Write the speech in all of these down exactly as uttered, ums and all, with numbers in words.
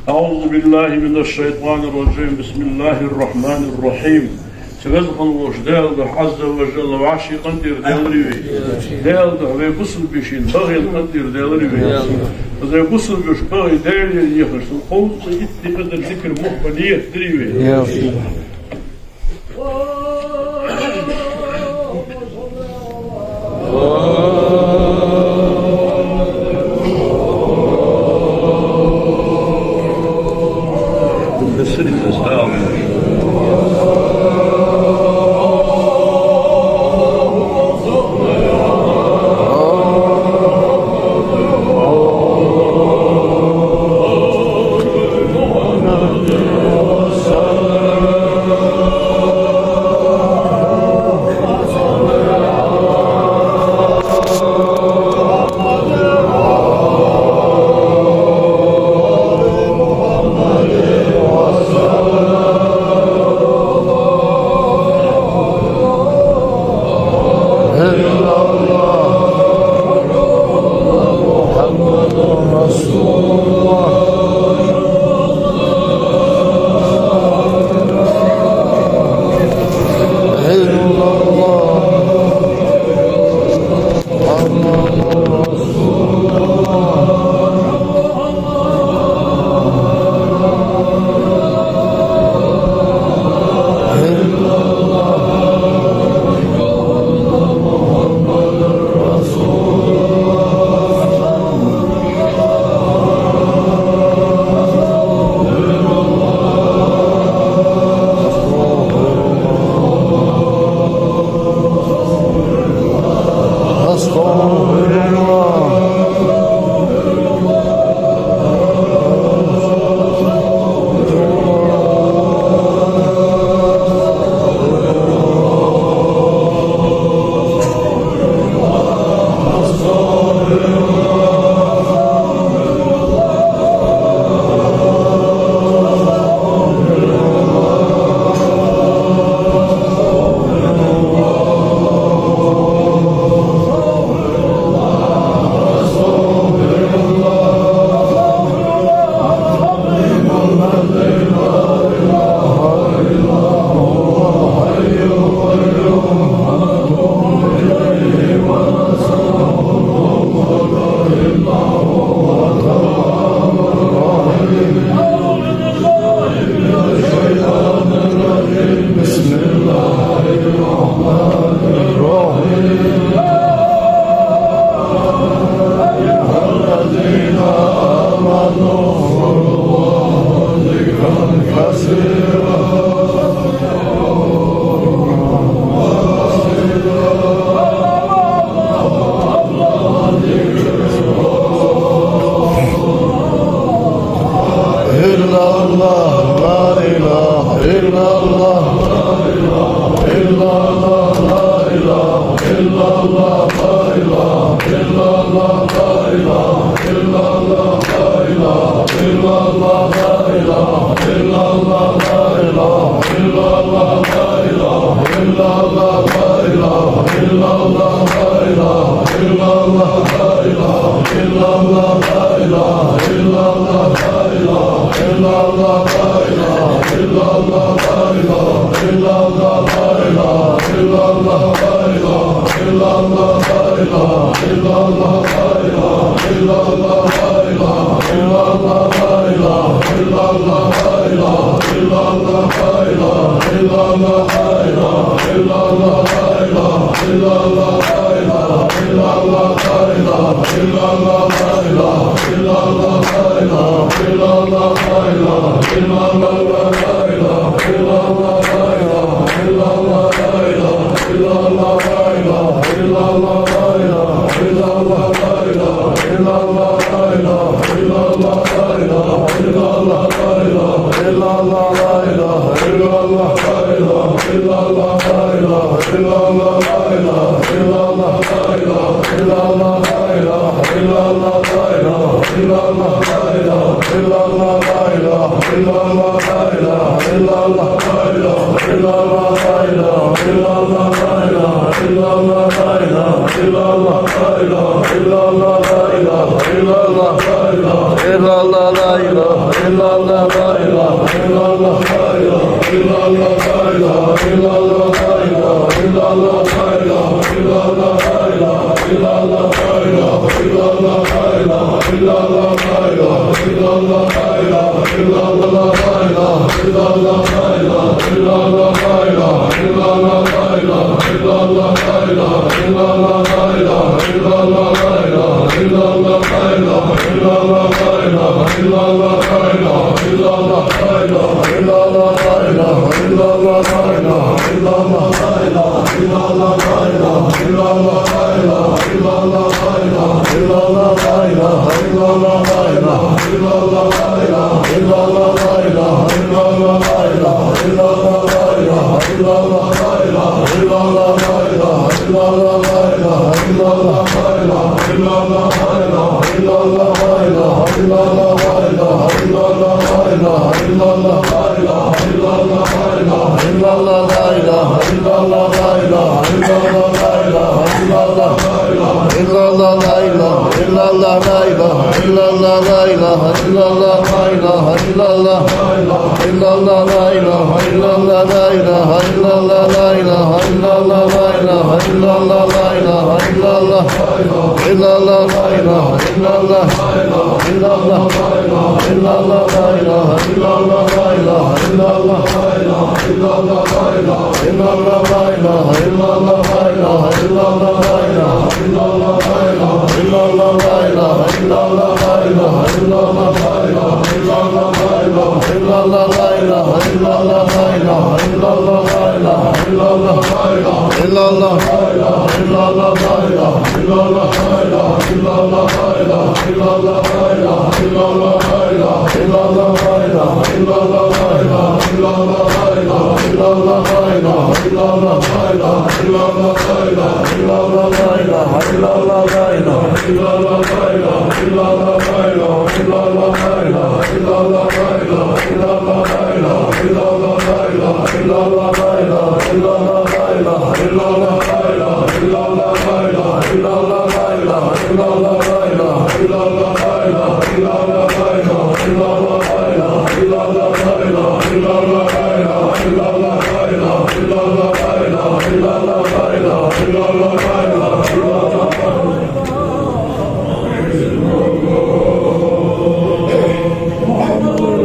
أعوذ بالله من الشيطان الرجيم. بسم الله الرحمن الرحيم. Веза хинна волча Даьла духьа, Ӏазза ва жалла, вӀаший къинтӀера Даьла ва вай. Даьла духьа вай бусалба йишийна багӀийла къинтӀера Даьла ва вай. Вай бусалба йиша багӀий Даьлагара ехаш, цун кховзткъеи итт дикадар зикар мухха нийят дар вай. محمد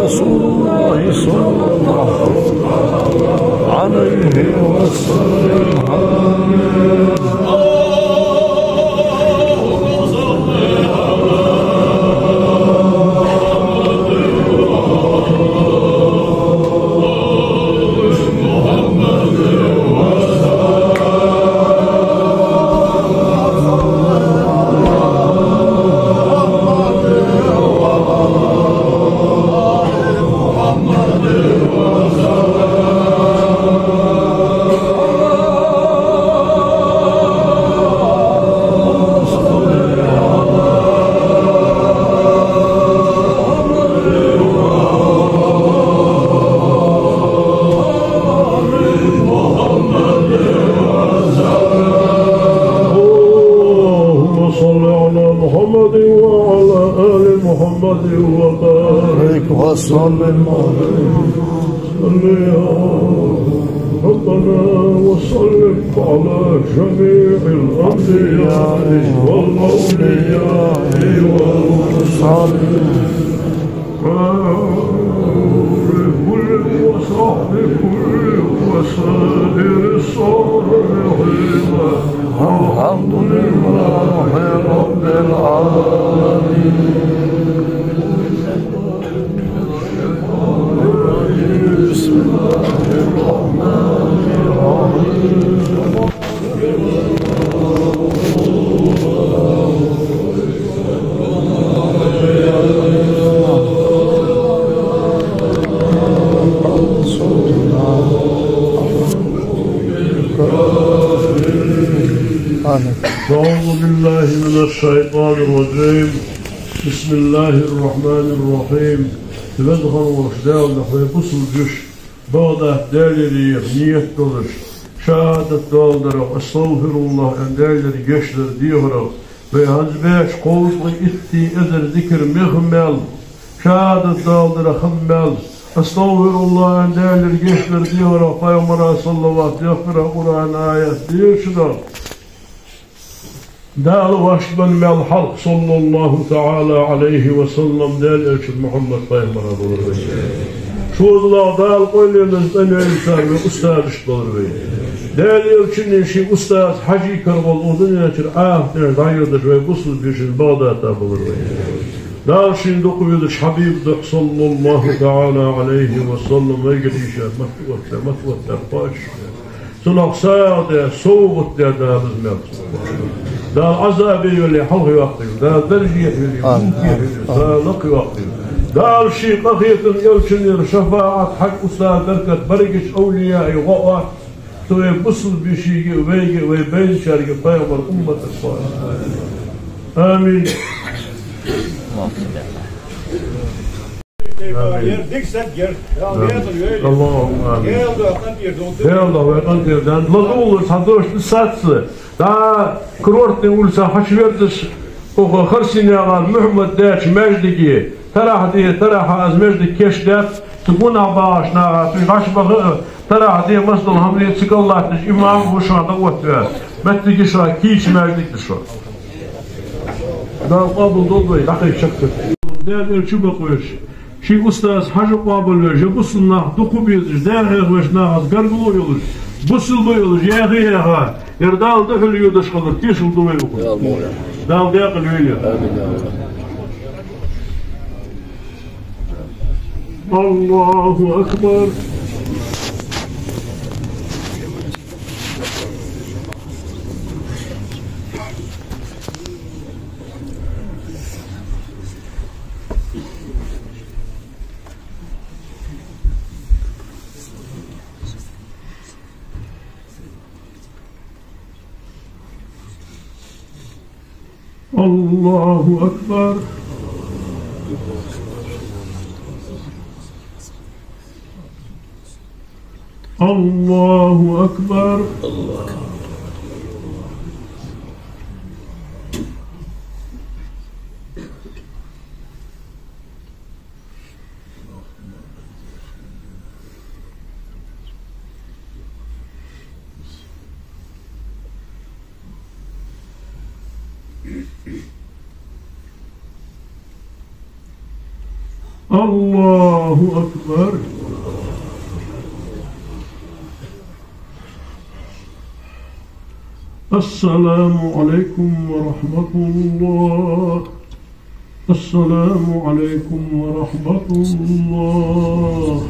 رسول الله صلى الله عليه وسلم. وبارك وسلم عليه. صل يا ربنا وسلم على جميع الأنبياء والأولياء والمرسلين. وآل كل وصحب كل وسائر الصالحين. الحمد لله رب العالمين. بسم الله الرحمن الرحيم. آمين. أعوذ بالله من الشيطان الرجيم. بسم الله الرحمن الرحيم. Веза хинна волча Дала, нах, вай бусалба йиша, БагӀдад Даьлагара еха ният долаш, шахӀадат доаладарах, астагӀфируллахӀ аьнна, Даьлагара гешт дар дехарах, вай хӀанз баьча кховзткъеи итт эзар зикар мех мел, шахӀадат доаладарах хӀама мел, астагӀфируллахӀ аьнна, Даьлагара гешт дар дехарах, пайхамара саллават дехкарах, Къуръана аят дешарах. Дала вешта мел хьалха, صلى الله تعالى عليه وسلم, Даьла Элчан Мухьаммад пайхамара болар вай. Шозлагӏа Дала къойланаш тӏанойла цар вай устазашта болар вай. Даьла Элчанна ший устаз Хьажий кара гӏолла укх дунен чура Ӏахарт деш дӏайодаш вай бусалба йишин БагӀдада болар вай. Дала шийна дукха везаш Хьабиба духьа, صلى الله تعالى عليه وسلم, вайгара йиша мотт оттадаь, мотт оттадаь кхоачаш. Цунах сагӏа даь, совгӏат даь Дала из мел. Дала Ӏазабе йоле хьалхайоаккхийла, Дала дарже йоле, амин, гулге йоле, Дала лакхайоаккхийла. Дала ший къахетам, Элчанера шафаӏат, Хьажий устаза беркат, берригача овлияий гӏо оттийла вай бусалба йишийга, вайга, вай байначарга, пайхамара умматага. Амин. Амин. Дика саг яр. Дала декъала йойла. Даьла духьа вай къинтӏера да. Ладувгӏалаш цхьа дош да саца. Да, Курортни улица хьачуверзаш, укх Харсинаькъан Мухьмада даьча маьждиге, тарахь де, тарахь, аз маьждиг кийчдаьд, цу гонахьа багӏача наха, цу гӏаш баха, тарахь де, масала, хӏама де, цига латташ имам ва шоана дӏаоттаваь. Моттиг я шоана кийча маьждиг да шоана. Дала къоабал долда вай, дӏакхайка чакхдаргда. Даьла Элча бакъвеш, ший устаз Хьажий къоабалвеш, я бусалба нах дукха безаш, Даьла хьехавеш нахаца гаргало йолаш, бусалба йолаш, яха-яха, ер Дала духьала йодаш хилар тешал ду вай укхаза. Дала декъала йойла. الله أكبر. الله أكبر. الله أكبر. الله أكبر. السلام عليكم ورحمة الله. السلام عليكم ورحمة الله.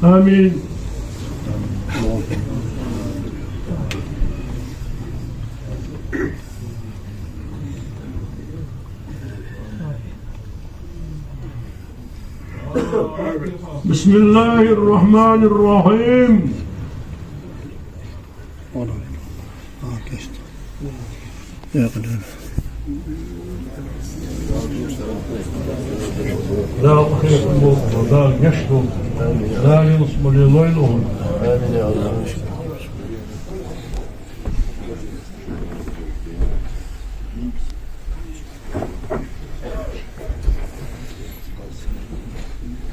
آمين. بسم الله الرحمن الرحيم. Дала къахетам болба, Дала гешт долда, Дала ялсмале лойла. Амин, я Аллах.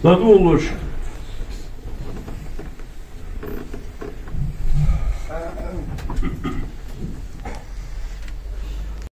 ЛадувгӀалаш.